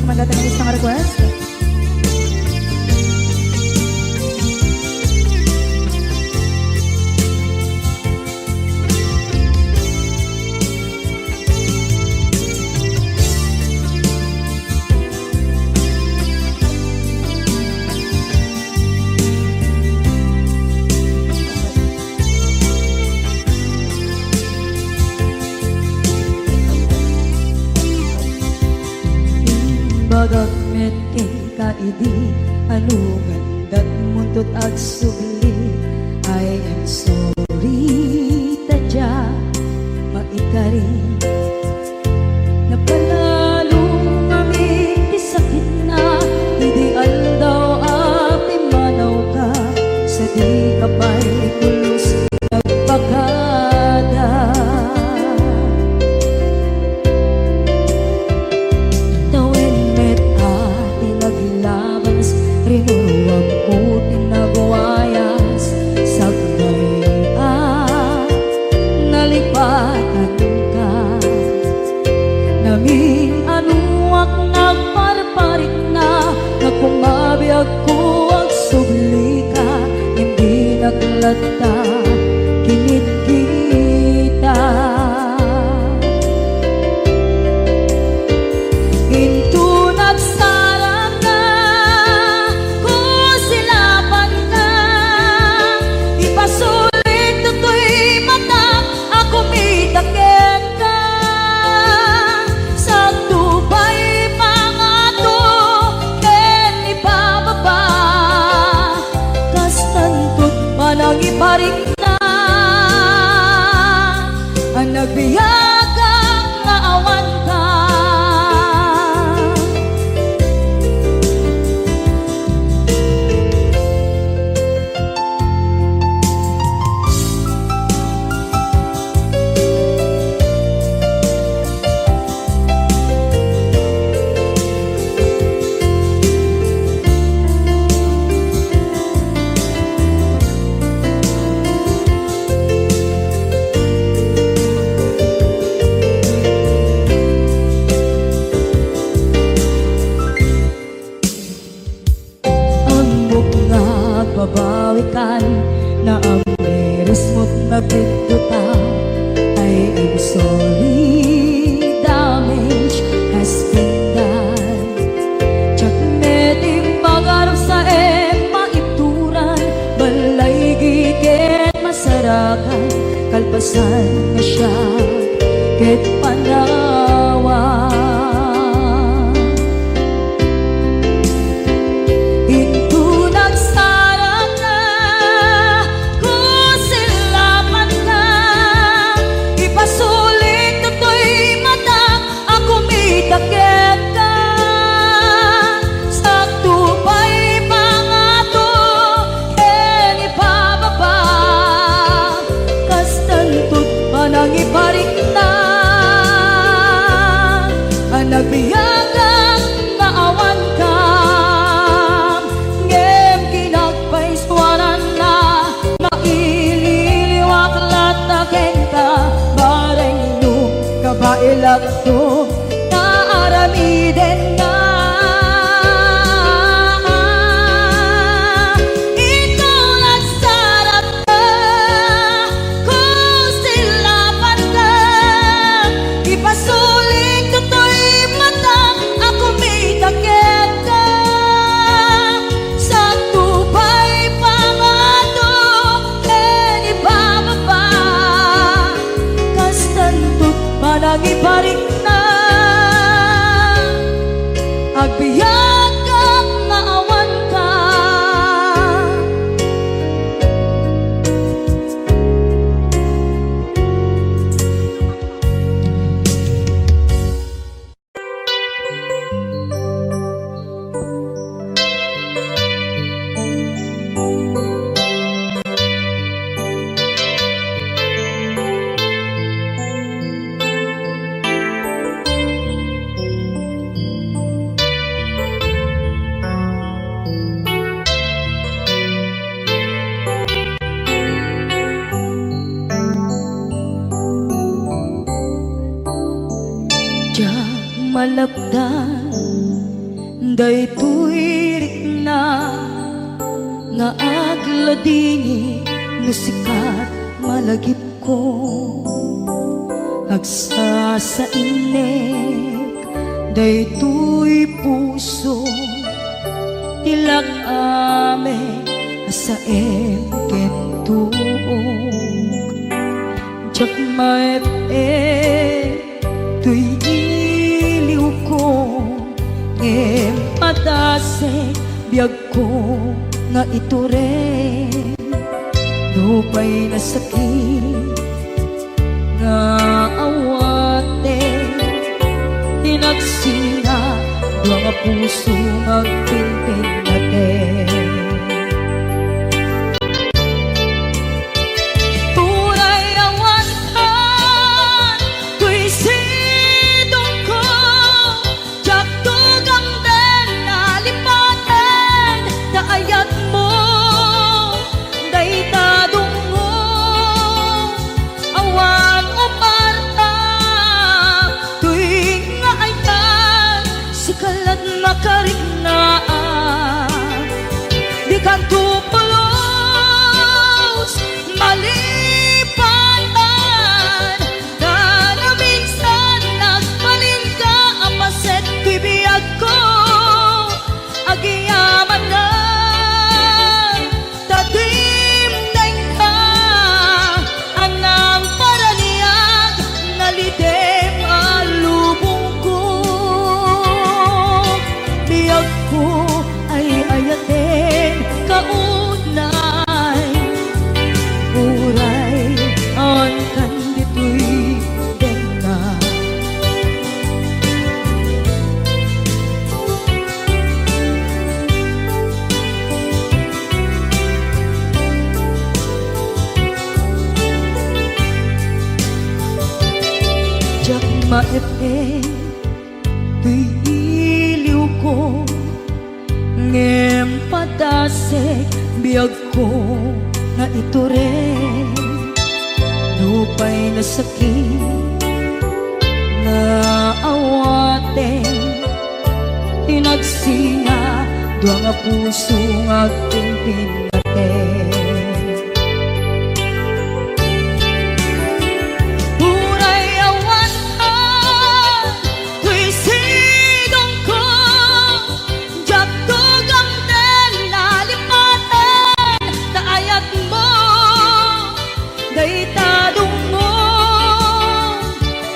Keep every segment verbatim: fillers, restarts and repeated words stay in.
Manda tayo isang request. Imbagak met kenka idi, anu nga indatmo intot agsubli? I am sorry ta dia maikari. Napalalo ngamin ti sakitna idi aldaw a pimmanawka sa dika pay pulos nagbakada. Tawen met a ti naglabas, rinuruagko ti nagwayas, sakbay a nalipatanka. Namin-anuak nagparparikna, nagkumabiagko agsublika, ngem dinak latta kinitkita. Inton agsarangka, kusilapanka, ipasulik toy matak a kumita kenka. Sakto pay pangato ken ibababa, kastanto ti panangiparikna a nagbiagak nga awanka. Ammok nga agbabawikan, naamirismot nagbiddota. I am sorry, damage has been done. Diak met immagarup sa em maibturan, balaygi ket masarakan, kalpasan nga siak ket panawan. Inton agsarangka, kusilapanka, ipasulik toy matak a kumita kenka. Sakto pay pangato ken ibababa, kastanto ti panangiparikna a nagbiagak nga awanka. Ngem kinagpaisuaranna, maililiwak latta kenka, bareng no kabaelakto nga aramidenna. Inton agsarangka, kusilapanka, ipasulik toy matak a kumita kenka. Sakto pay pangato ken ibababa, kastanto ti panangiparikna, agbiagak nga awanka. Diak malapdan Daytoy rikna nga agladingit no sika ti malagipko. Agsasainek daytoy puso ti lag-amem a saem ken tuok. Diak maep-ep toy iliwko, ngem padasek biagko nga itureng. Nupay nasakit nga awaten, ti nagsina dua nga puso nga agpinpinnaten. Uray awan toy sidongko, diak tugamden a lipaten ta ayatmo dayta dungngo. Awan uparta toy nga ayat, sika la't makariknaan. Dikanto pulos malipatan, ta naminsan nagbalinka a paset ti biagko. Agyamanak ta dimdengka a nangparaniag, nalidem a lubongko. Biagko ay ayaten kaunay, uray awan kan ditoy denna. Diak maep-ep toy iliwko, ngem padasek biagko nga itureng. Nupay nasakit nga awaten, ti nagsina dua nga puso nga agpinpinnaten. Uray awan toy sidongko, diak tugamden a lipaten ta ayatmo dayta dungngo.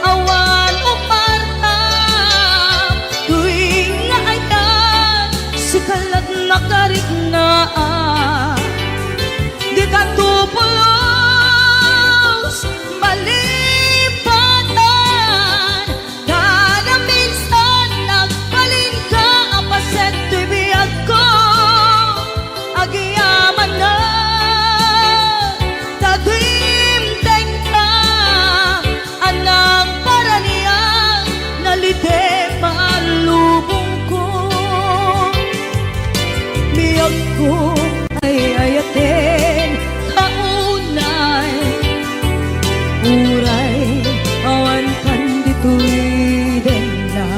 Awan uparta toy nga ayat, sika la't makariknaan. Dikanto pulos malipatan, ta naminsan nagbalinka a paset ti biagko. Agyamanak ta dimdengka a nangparaniag, nalidem a lubongko. Biagko ay ayaten kaunay, uray awan kan ditoy denna.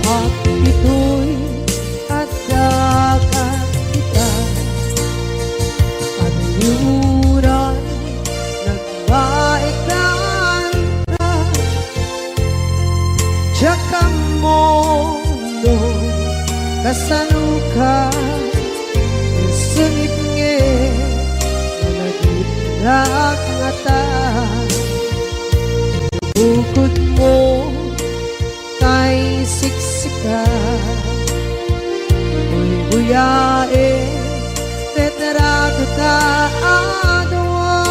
Naap ditoy adda ka ita, kanunuran nagbaekan ka. Diak ammo no kasano ka, sungit nga malagipnak ngata. Bukod mo tay siksika, buybuyaen retrato ta a dua.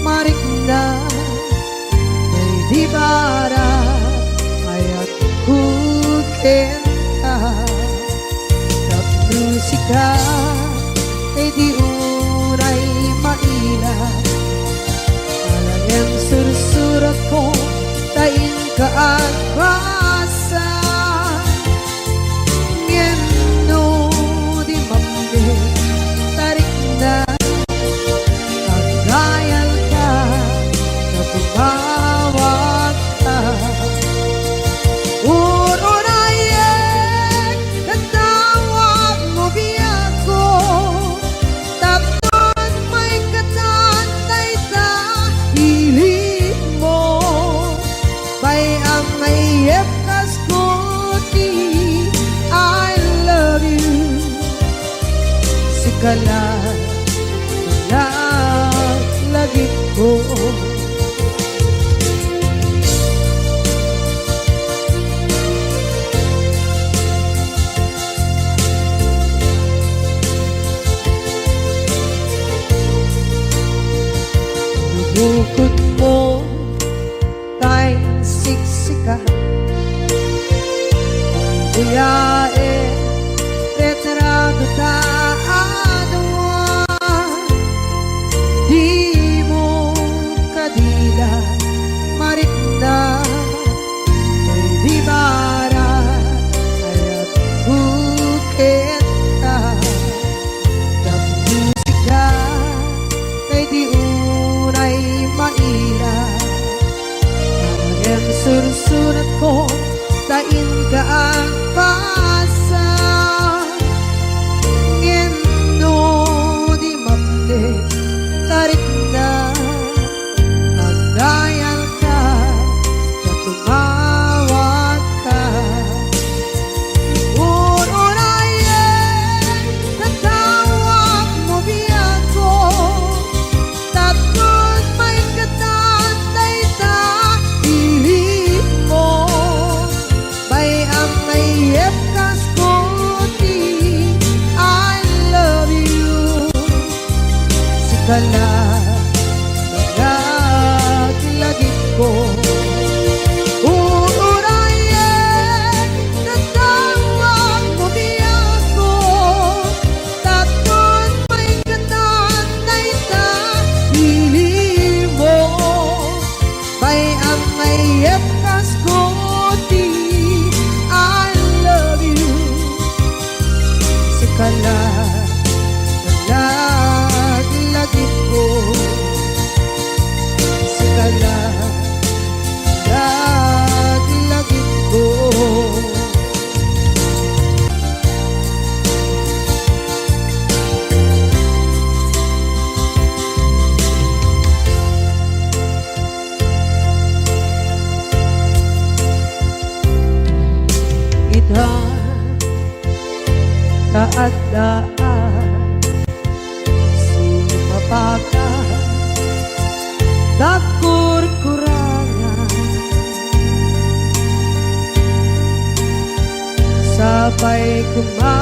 marikna, daydi bararayatko kenka. Tapno sika, daydi unay maila, ala ngem sursuratko ta inka agbasa. Ngem no di mamnekta, rikna, agayalka, tumawagka. Ur-urayek ket tawagmo biagko, tapno maikkan dayta hiligmo. Bay-am nga iyepkasko ti I love you. Sika la, la, lagipko. Bukod mo tay siksika. Kuyae, retrato ta a dua. Dimo kadila, marikna, daydi bararayatko kenka. Tapno sika, daydi unay maila, ngem sursuratko ta inka agbasa. Ngem no di mamnekta, rikna, agayalka, tumawagka. Ur-urayek ket tawagmo biagko, tapno maikkan dayta hiligmo. Bay-am nga iyepkasko ti I love you. Sika la, laglagipko. Ur-urayek ket tawagmo biagko, tapno maikkan dayta hiligmo. Bay-am nga iyepkasko ti I love you. Sika la, laglagipko. Sika la, laglagipko. Ita, ta adda a sumapakak, nagkurkurangan. Sapay koma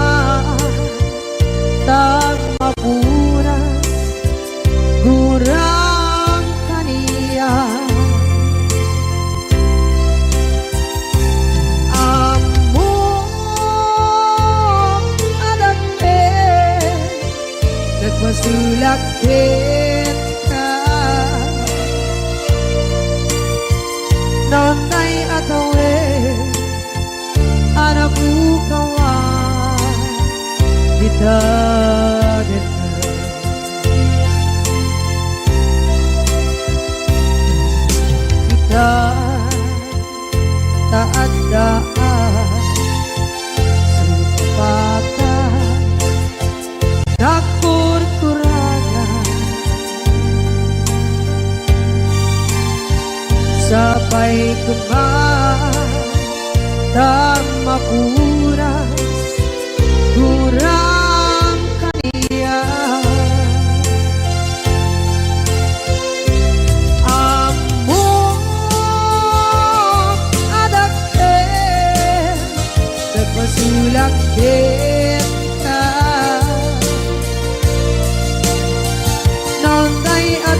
ta agmapuras, gurang kaniak. Ammok a dakkel, nagpasulak kenka. Naunay a tawen a napukawan dita daga. Ita, ta adda a sumapakak, nagkurkurangan. Sapay koma ta agmapuras, gurang kaniak. Ammok a dakkel, nagpasulak kenka. Naunay a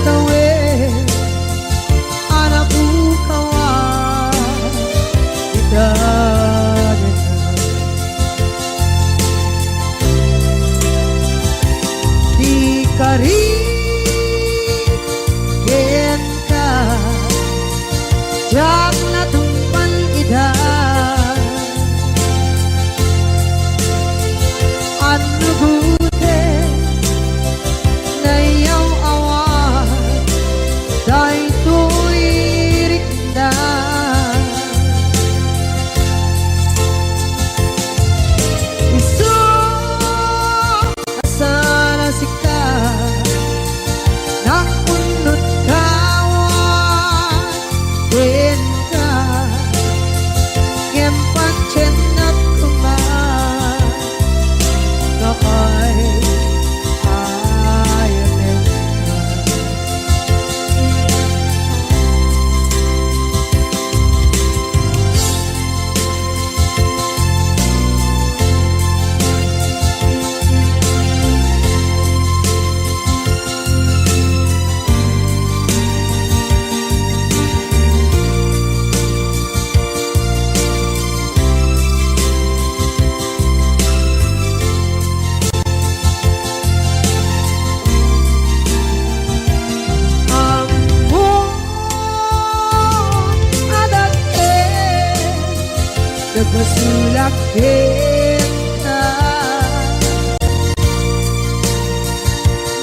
Masulak kenka.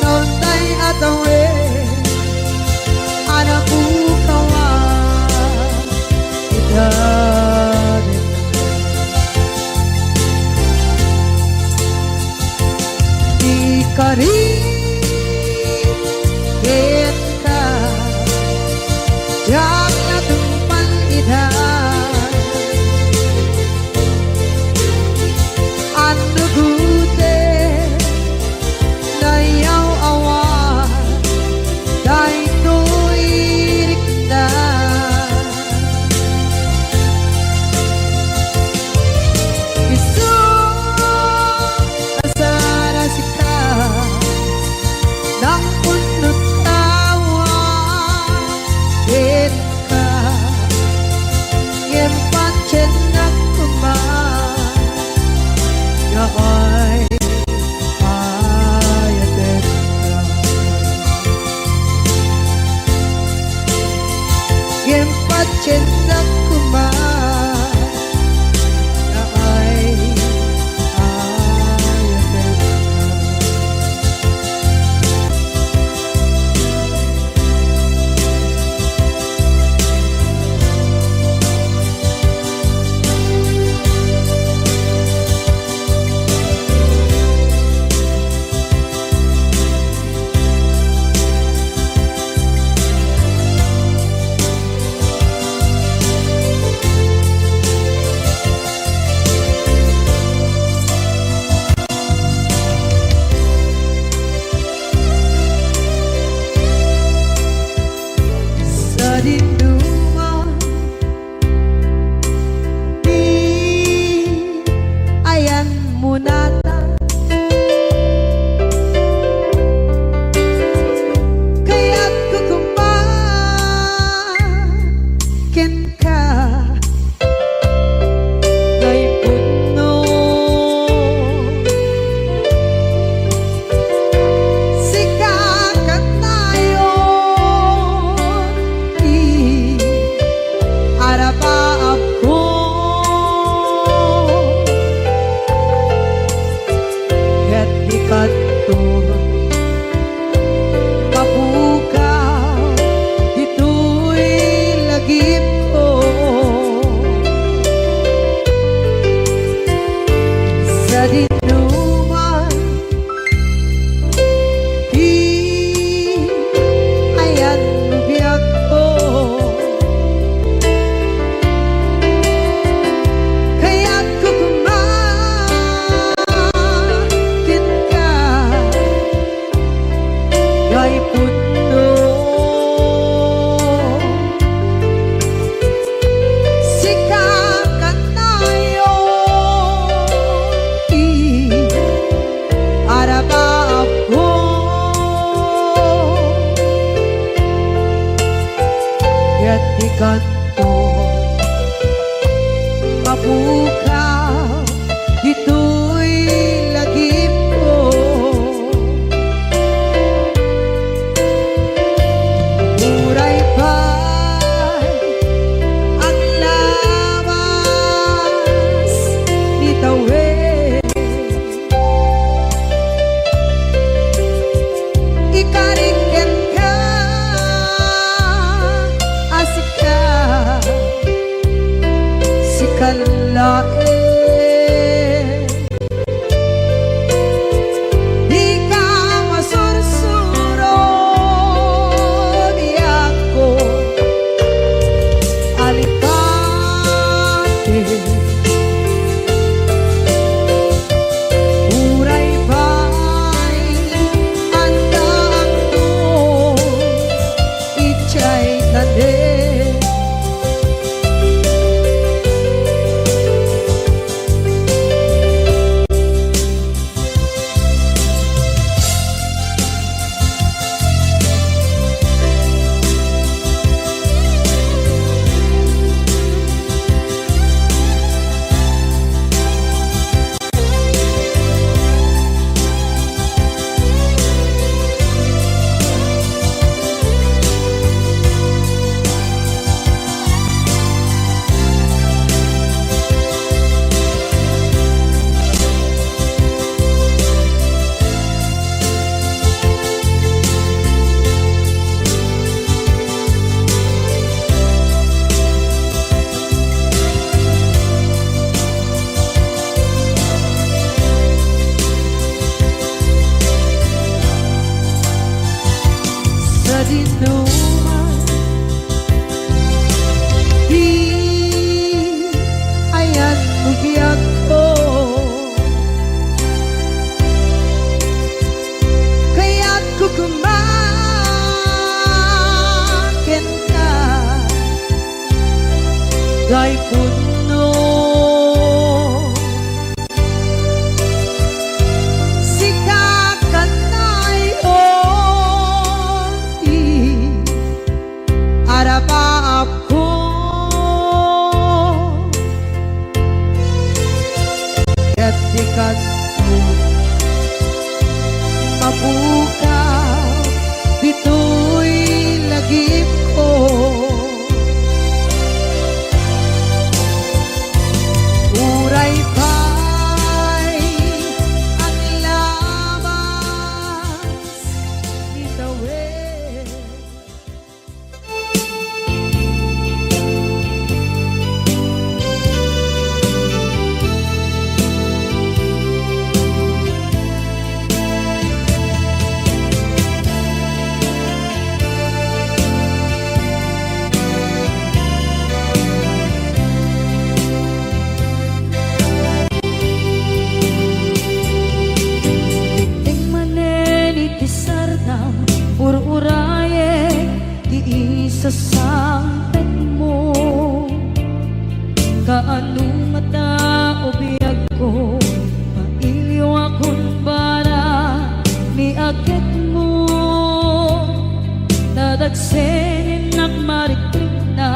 Naunay a tawen a napukawan ita. Ikarik kenka, diak la tungpal ida. Annugoten, nayaw-awan daytoy rikna. Isu a sarasika, nangpunot awan kenka, ngem patiennak koma nga ay-ayatenka. Ngem patiennak koma nga ay-ayatenka. Sadinoman ti ayanmo nata, kayatko koma kenka. Nga ipudno. Sika kanayon ti arabaabko. Ket di kanto mapukaw ditoy lagipko. Sadinoman ti ayanmo biagko, kayatko koma kenka. Nga ipudno. Sika kanayon ti arabaabko. Ket di kanto mapukaw ditoy lagipko. Uray pay aglabas ni tawen, ikarik kenka a sika, sika laeng. Dika masursuro, biagko, alikate. Uray pay addaakto idiay tanem. Jay punno, sika kanay, oh, i arapaapko. Ket ti kasta mapukaw ditoy lagipko. Uray pay aglabas itawid. Dikteng manen iti sardam, ur-urayek ti isasangpetmo. Kaano ngata, o biagko, mailiwakon bara ni aketmo. Ta dagseninnak marikrikna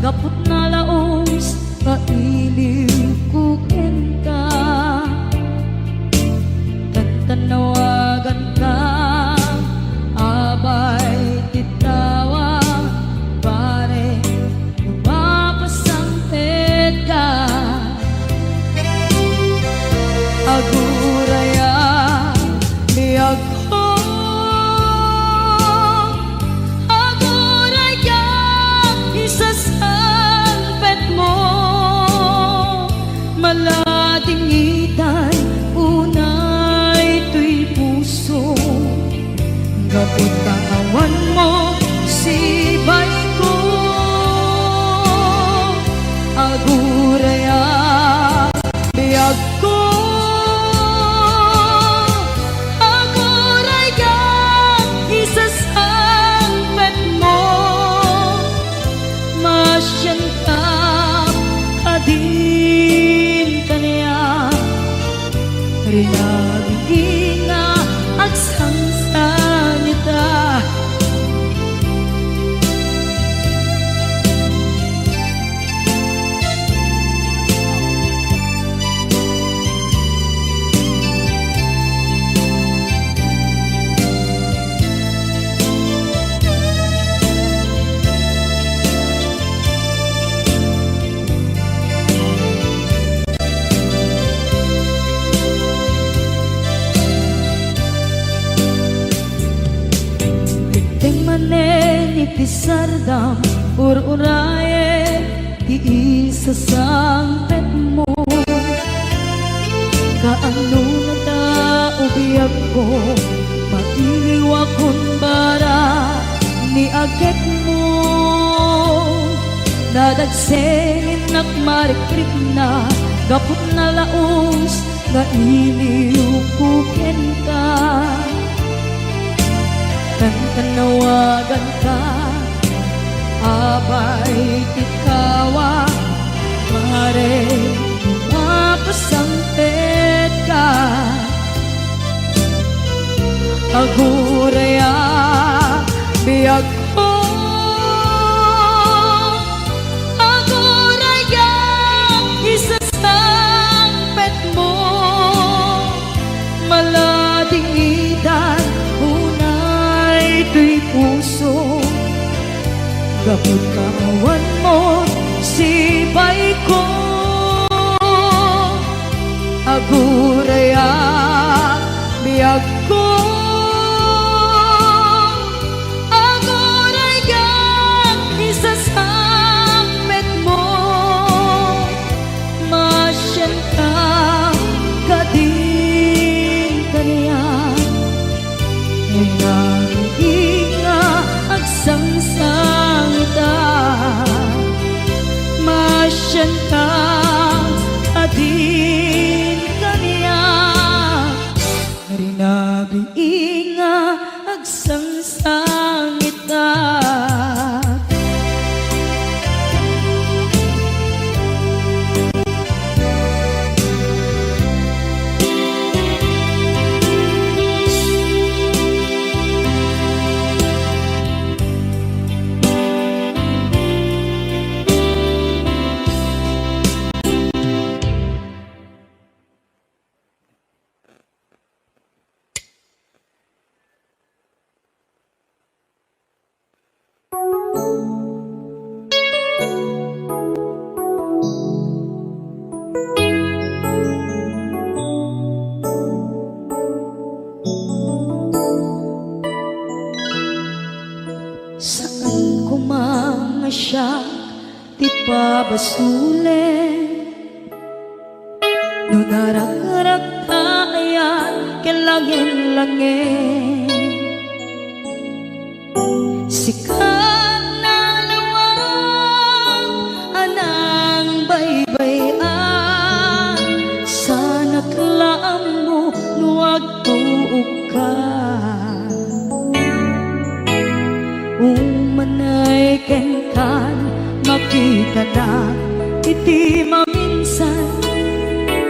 gapu ta nalaus nga iliwko kenka. Ket tannawaganka, abay ti tawa, pare, mapasangpetka. Aguraya, biagko, aguraya, isasangpetmo. Maladingitan unay toy puso, gapu ta awan mo sibayko. Aguraya, biagko, aguraya, isasangpetmo. Masianka kadin kaniak, rinabii nga agsangsangita. Dikteng manen iti sardam, ur-urayek ti isasangpetmo. Kaano ngata, o biagko, mailiwakon bara ni aketmo. Nadagseninnak marikrikna gapu ta nalaus nga iliwko kenka. Tantannawaganka, abay ti tawa, pare, mapasangpetka. Aguraya, biagko, aguraya, isasangpetmo. Maladingitan unay toy puso, gapu ta awan mo sibayko. Aguraya, biagko, aguraya, isasangpetmo. Masianka kadin kaniak, rinabii nga agsangsangita. Masianka kadin kaniak, rinabii nga agsangsangita. ti pabasolen no naragrakta ayan ken langin-langin. Sika nalawag a nangbaybay-an, sanak la ammo no agtuokka. Umanay kenkan, makitanak iti maminsan.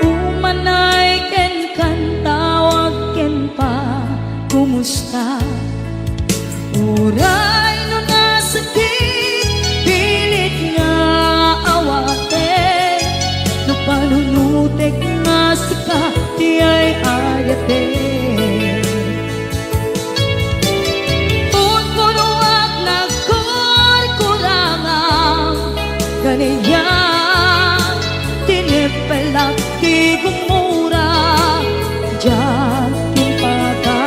Umanay kenkan, tawag ken pa, kumusta? Uray no nasakit, pilit nga awaten, no panunutek nga sika ti ay-ayaten. Punpunoak nagkurkurangan, kaniak tinipelak ti gumura, diak impaka.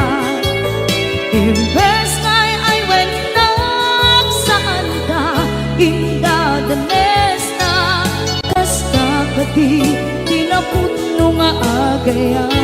Imbes nga ay-aywennak, saanka indadanesna, kasta kadi ti napudno nga agayat.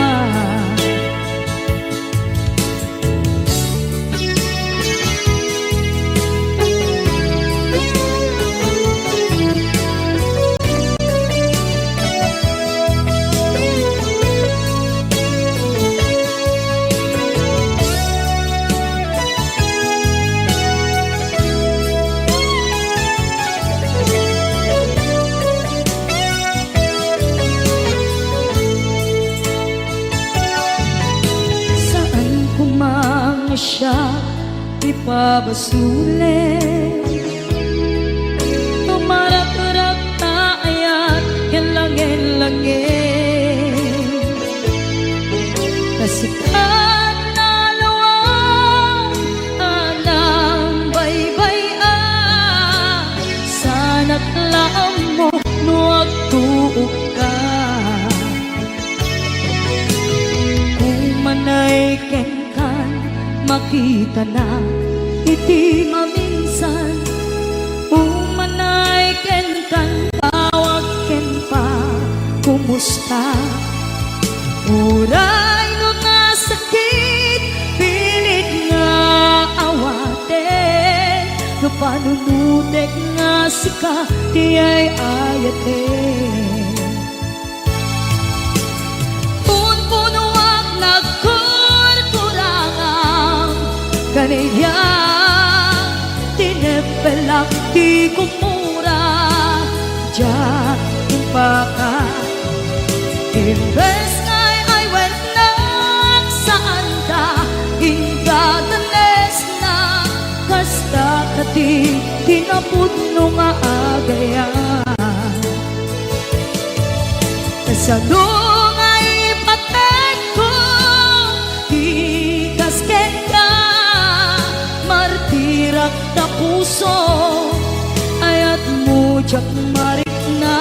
Saan koma nga siak ti pabasolen, no maragrakta ayan ken langin-langin. Ta sika nalawag a nangbaybay-an, sanak la ammo no agtuokka. Umanay kenkan, makitanak iti maminsan. Umanay kenkan, tawag ken pa, kumusta? Uray no nasakit, pilit nga awaten, no panunutek nga sika ti ay-ayaten. Punpunoak nagkurkurangan, kaniak tinipelak ti gumura, diak impaka. Imbes nga ay-aywennak, saanka indadanesna, kasta kadi ti napudno nga agayat. Kasano nga ipategko ti kas kenka? Martirak ta puso, ayatmo diak marikna.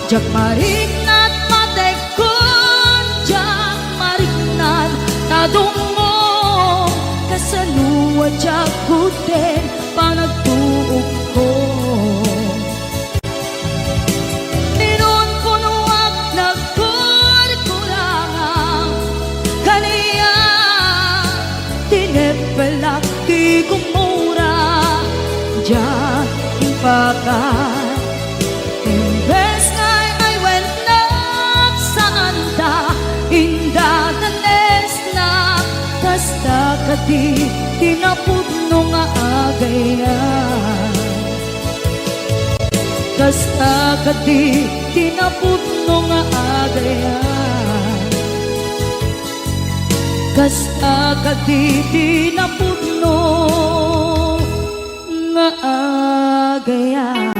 Diak marikna ta pategkon, diak marikna ta dumngom. Kasano a diak gudden panagtuokko? Inunpunoak nagkurkurangan, kaniak tinipelak ti gumura, diak impaka. Imbes nga ay-aywennak, saanta indadanesna, kasta kadi ti napudno nga agayat. Kasta kadi ti napudno nga agayat. Kasta kadi ti napudno nga agayat.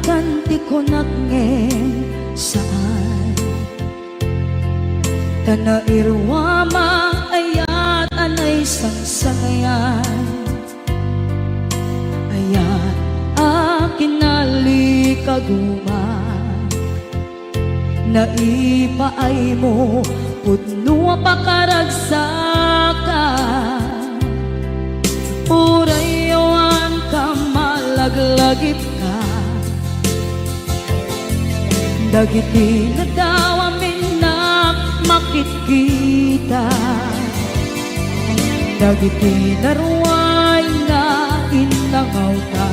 Kanti kunak ngem saan. Ta nairuam a ayat a naisangsangayan. Ayat a kinalikaguma. Naipaaymo pudno a pakaragsakan. Uray awan ka malaglagipka. Dagiti nadawam innak makitkita. Dagiti naruay nga innangawta.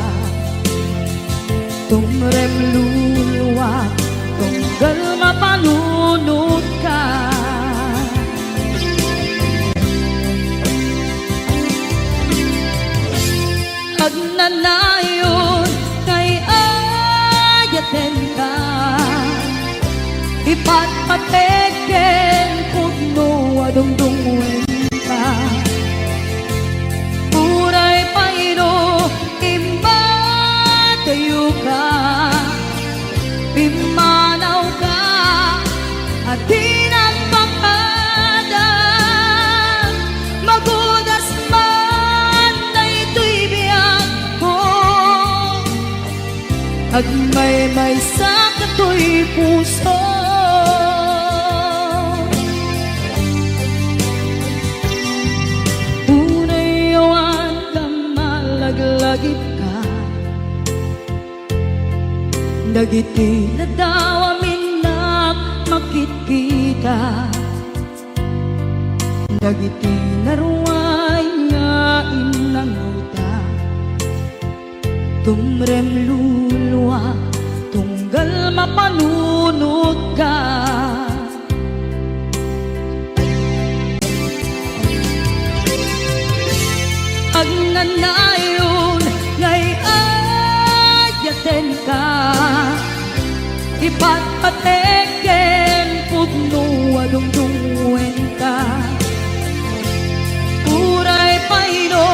Tumrem luluak, tunggal mapanunotka. Agnanayon nga ay-ayatenka, ipatpatek ken pudno a dungdungngoenka. Uray pay no immadayoka, pimmanawka a di nagpakada. Magudas man daytoy biagko, agmaymaysa katoy puso. Uray awan ka malaglagipka. Dagiti nadawam innak makitkita. Dagiti naruay nga innangawta. Tumrem luluak, tunggal mapanunotka. Agnanayon nga ay-ayatenka, ipatpatek ken pudno a dungdungngoenka. Uray pay no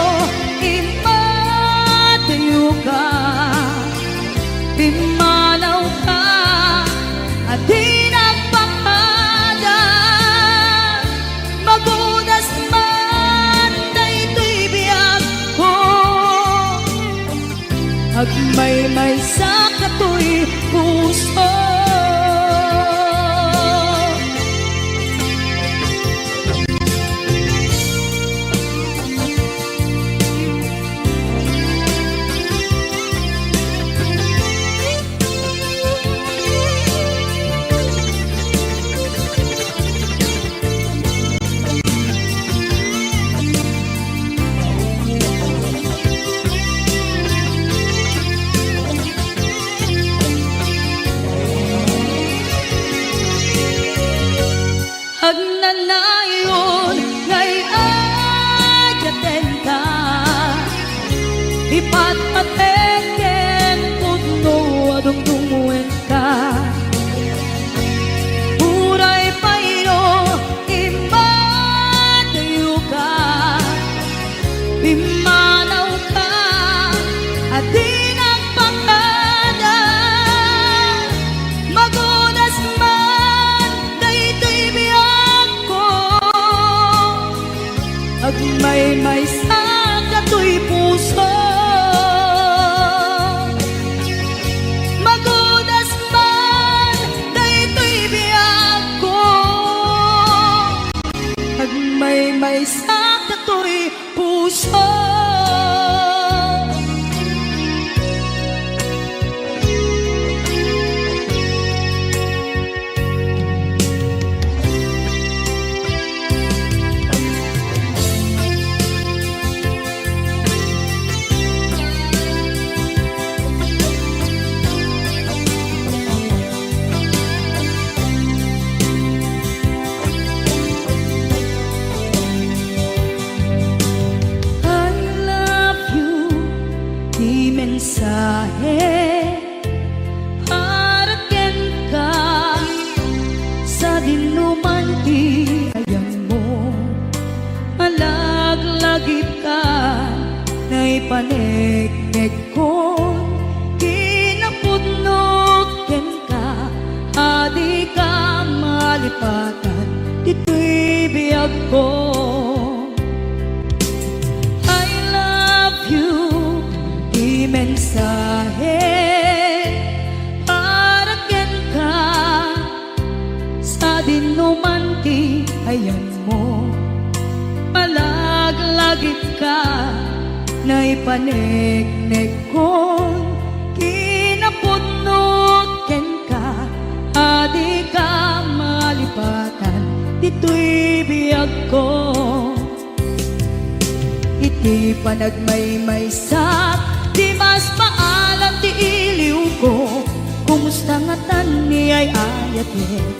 immadayoka, pimmanawka a di nagpakada. Magudas man daytoy biagko, agmaymaysa katoy puso. Agnanayon nga ay-ayatenka, ipatpatek ken pudno a dungdungngoenka. Uray pay no immadayoka, pimmanawka a di nagpakada. Magudas man daytoy biagko, agmaymaysa katoy puso. Magudas man daytoy biagko, agmaymaysa katoy puso. I love you, ti mensahe para kenka. Sadinoman ti ayammo, malaglagipka, naipaneknekkon, kinaput malipatan ditoy biagko. I love you, ti mensahe para kenka, sadinoman ti ayanmo. Malaglagipka, naipaneknekkon kinapudno kenka, a dika malipatan ditoy biagko. Iti panagmaymaysak, dimas maalan ti iliwko. Kumusta ngatan ni ay-ayatek?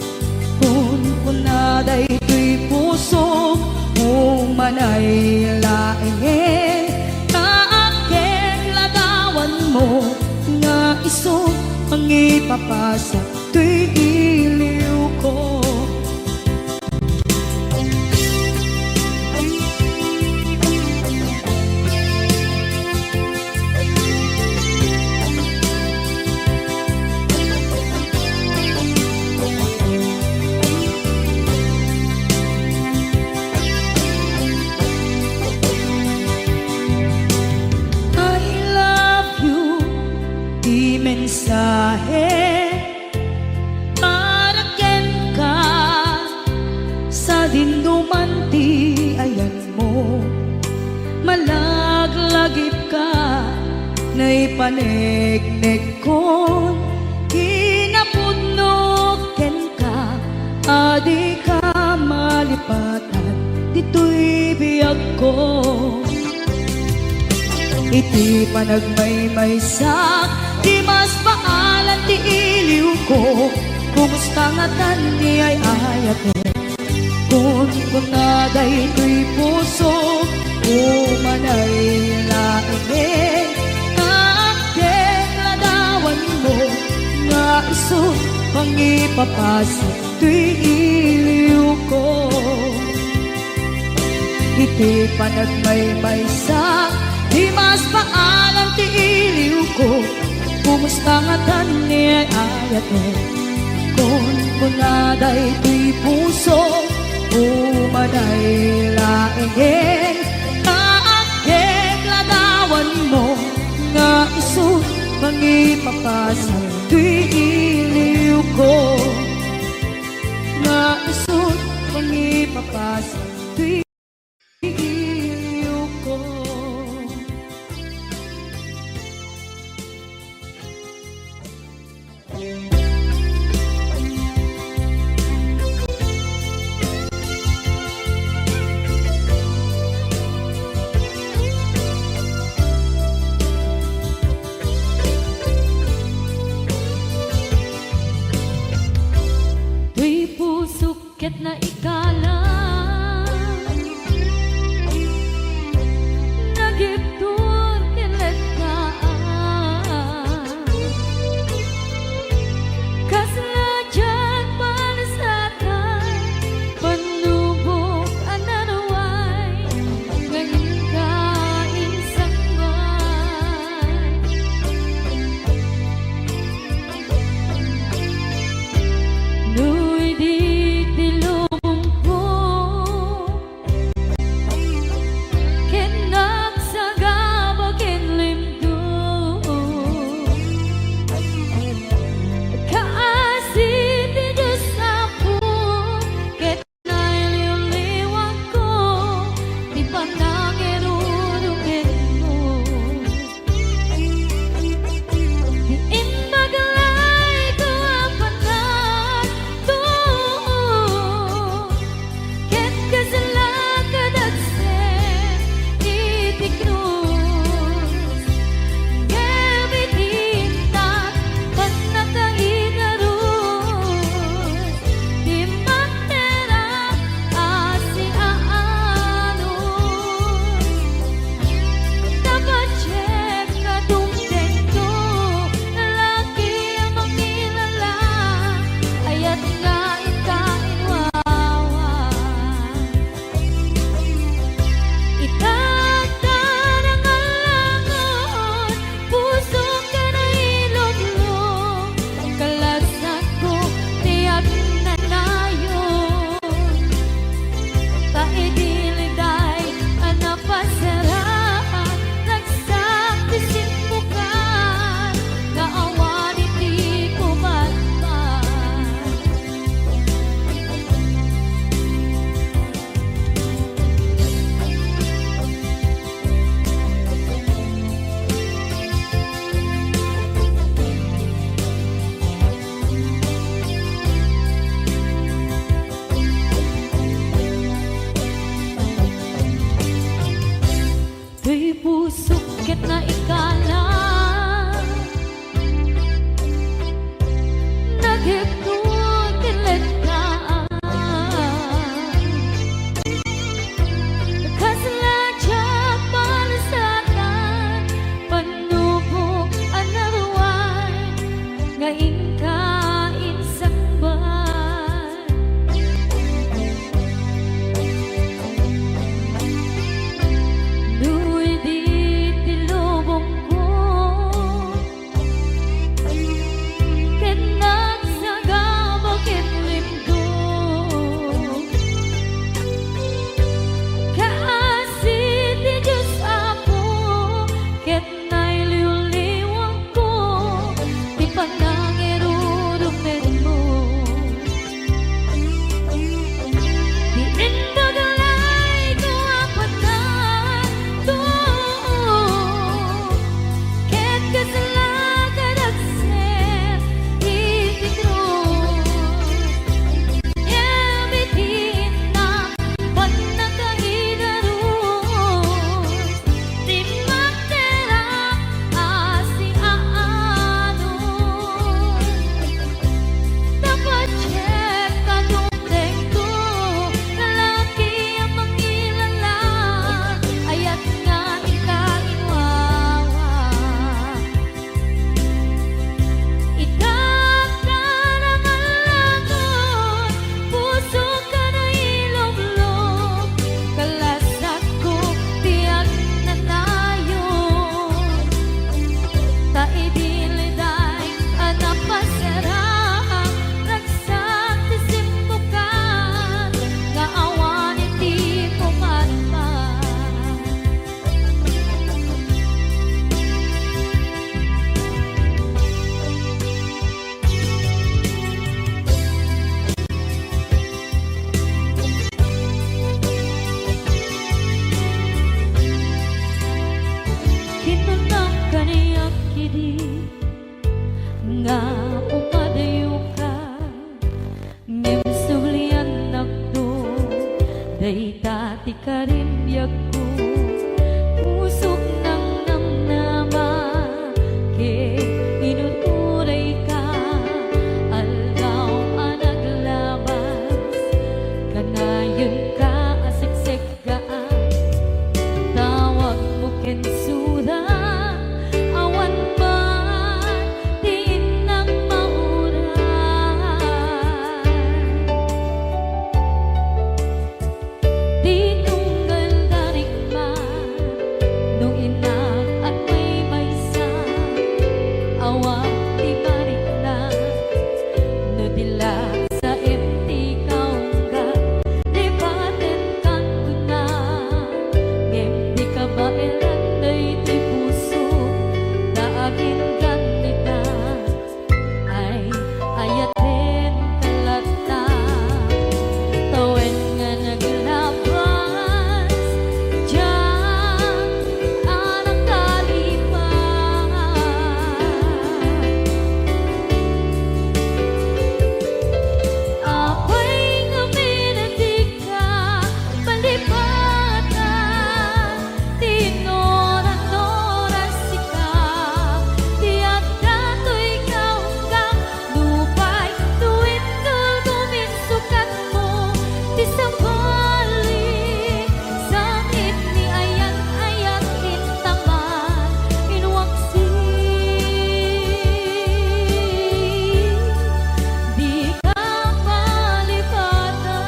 Kunkuna daytoy pusok, umanay laengen, ta agkek ladawanmo nga isu mangipapasak toy iliwko. I love you, ti mensahe para kenka, sadinoman ti ayanmo. Malaglagipka, naipaneknekkon kinapudno kenka, a dika malipatan ditoy biagko. Iti panagmaymaysak, dimas maalan ti iliwko. Kumusta ngatan ni ay-ayatek? Kunkuna daytoy pusok, umanay laengen, ta agkek ladawanmo nga isu mangipapasak toy iliwko. Iti panagmaymaysak, dimas maalan ti iliwko. Kumusta ngatan ni ay-ayatek? Kunkuna daytoy pusok, umanay laengen, ta agkek ladawanmo nga isu mangipapasak toy iliwko. Nga isu mangipapasak toy iliwko. Toy pusok ket naikalang, nagibtur ken lettaan. Kasla diak palasatan, pannubok a naruay nga inka insangbaay. No idi ti lubongko ken nagsagaba ken limdo, kaasi ti Dios Apo ket nailiwliwakko ti panangirurugianmo. Ti imbag layko a panagtuo, ket kasla kadagsen iti krus. Ngem iti intak, pannakaigarus, ti makkerak a siaanus. ket naikala. Nagipno ket lettaan. Kasla diak palasatan, pannubo a naruay nga inka insangbat. No idi ti lubongko ket nagsagaba ken limgo, kaasi ti Dios, Apo, ket nailiwliwangko ti panangirurumenmo. Ti indaglay ko a patay, ket kasla kadagsen iti krus. Ngem iti innak, bannaka idarus ti makterak a siaanus. Ta patiem kadumtengto, lalaki a mangilala, ayat nga inka inwawa. Itak ta namallakon, pusok a nailublog, kalasakko ti agnanayon. Ta idi liday a napasarang, ragsak ti simmukan nga awan iti pumatpat. Kinunam kaniak idi nga pumadayoka. Ngem subliannakto, dayta ti karimbiagko. Pusok nangnamnama ket inuturayka, aldaw a naglabas, kanayenka a seksek gaan. Tawagmo ken sura, awan man ti innak mauray. Ti tunggal darikma, no innak agmaymaysa, awan ti marikna, no di la saem ti kaunggan, lipatenkan kuna, ngem di kabaelan daytoy puso, ta aginggan ita. Ay, ayatenka latta, ta wen nga naglabas, diak a nakalipat. Apay ngamin a dika malipatan, ti inoran-oras sika, ti adda toy kaunggam, nupay no inkul guminsukatmo, ti sabali, sangit ni ayat-ayat intaman, inwaksi, dika malipatan.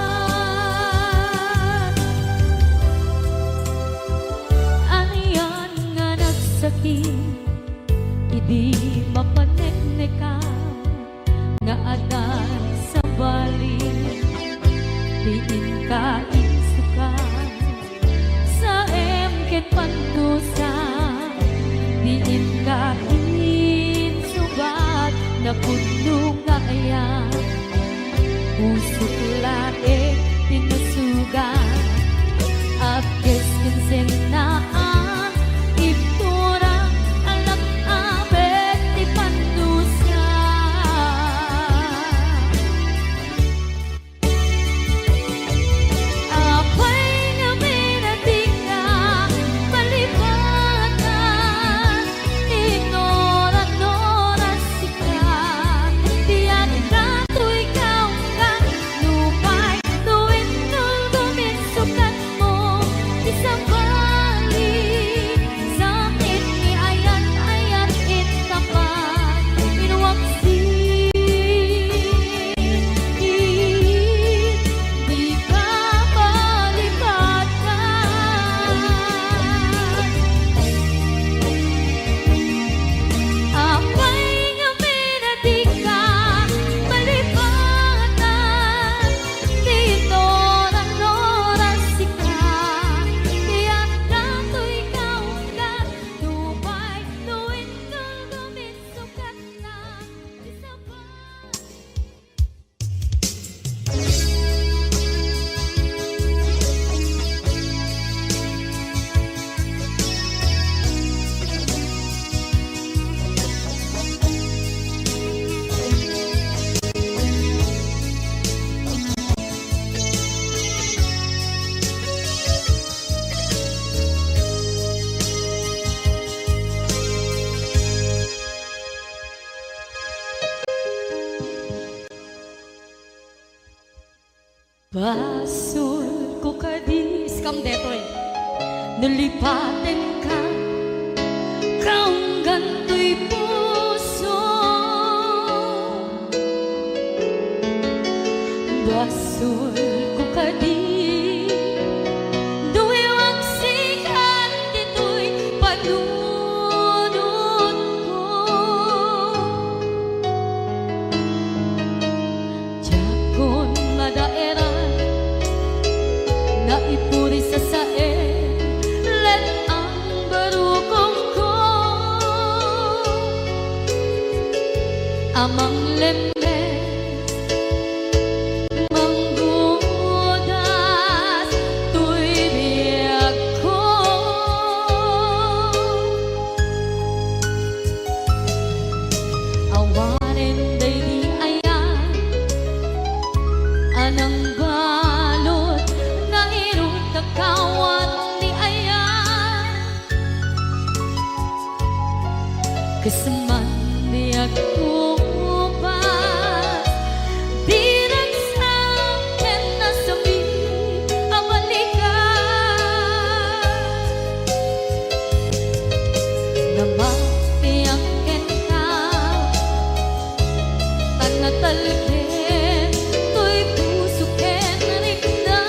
Anian nga nagsakit, idi mapaneknekan, nga adda sabali, ti inka insukat, saem ken pandusa, ti inka insubat, napudno nga ayat. Pusok laeng ti nasugat, apkes ken sennaan, ibtura, alak-abek, Basolko kadi, iskam detoy. Nalipatenka, kaunggan toy puso. Basolko kadi, no iwagsikan ditoy panunotko. Diakon madaeran, naipuri sasaen, let-ang barukongko. Amang lemme, manggudas toy biagko. Awanen daydi ayan a nangbalud nga irukta kawat ni ayan. Kasman biagko pa, diragsak ken nasakit a balikan. Namatiang kenka, tan natalged toy puso ken rikna.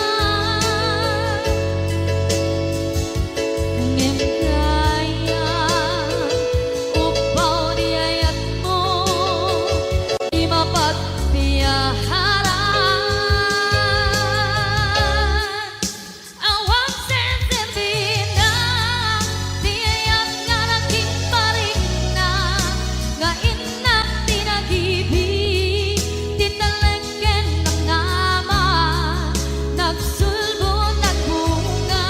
Ngem dayta, upaw ti ayatmo, ti mapagpiaharan. Awan senserbina ti ayat nga naging parikna, nga innak ti nagibi, ti talek ken nangnama, nagsulbo, nagbunga,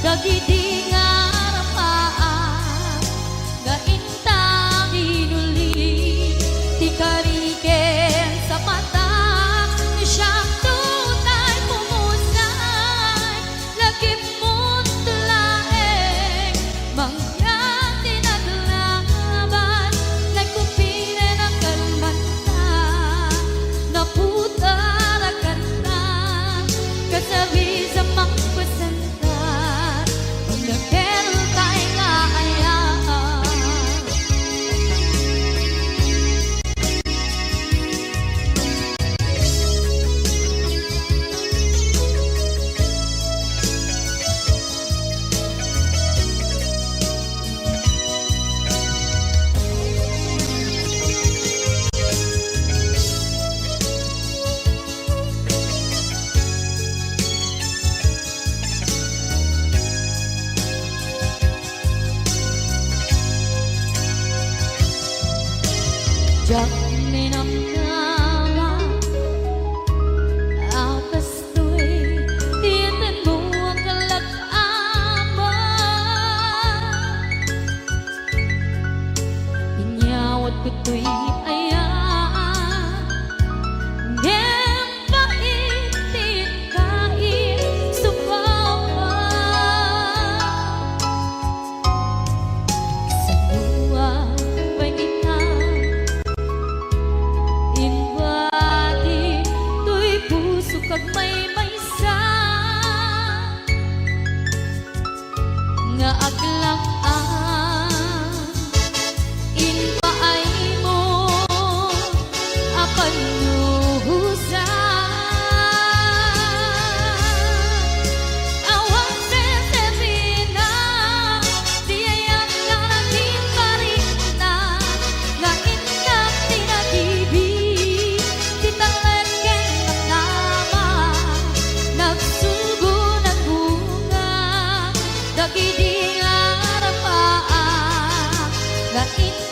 dagidi nga arapaak, nga inta inuli, ti kari ken sapatak, siak tutay pumusay, lagipmo laeng, mangyan ti naglaban, nagkupinen a kalmanta, naputar a kanta, kasabisa mangpasenta, pagnakertay nga ayat. Diak ninamnama a kastoy ti inted mo a kalak-ama. Inyawat ko toy ayat, ngem pait ti kaisubawan. Saguan pay kita, imbati toy pusok agmaymaysa. Nga aglak-am impaaymo a pannuhosan. Awan seserrina ti ayat nga naging parikna, nga innak ti nagibi, ti talek ken nangnama, nagsulbo, nagbunga, dagidi nga arapaak, nga innak